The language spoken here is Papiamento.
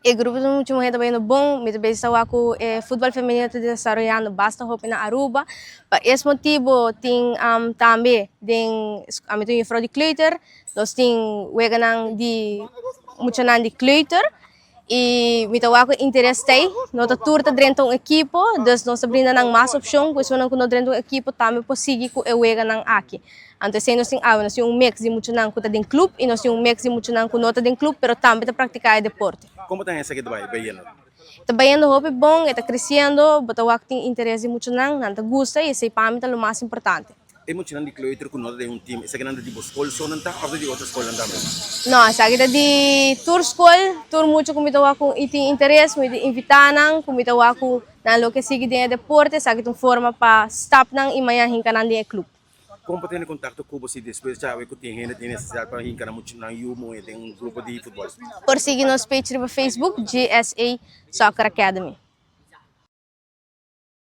E grupo di mucha muhé ta bayendo bon, mi ta bisa wak ku e futbòl femenino ta desaroyando basta hopi na Aruba. Pa es motibu tin tambe den ami ta un yufrou di kleuter, nos tin weganan di muchanan di kleuter i mi ta wak ku interes ta ei, no ta tur ta drenta un ekipo, dus nos ta brinda nan mas opshon ku esunnan ku no drenta un ekipo tambe por sigui ku e weganan aki. Anto esei nos tin awe, nos tin un mix di muchanan ku ta den club i nos tin un mix di muchanan ku no ta den club pero tambe ta praktiká e deporte. Komo ta hesaki ta bai bayendo? Ta bayendo hopi bon, e ta kresiendo, bo ta wak tin interes di muchanan, nan ta gusta i esei pa mi ta lo mas importante. E muchanan di kleuter ku no ta den un team, esakinan ta di bo skol so nan ta òf ta di otro skolnan tambe? No, esaki ta di tur skol, tur mucha ku mi ta wak ku i tin interes, mi ta invitá nan ku mi ta wak ku nan lo ke sigui den e deporte, esaki ta un forma pa stap nan i mañana hinka nan den e club. Kon pa tene kontakto ku bo si despues djawe ku tin hende tin nesesidat pa hinka nan mucha nan yu muhé den un grupo di futbòl? Por sigui nos page riba Facebook, GSA Soccer Academy.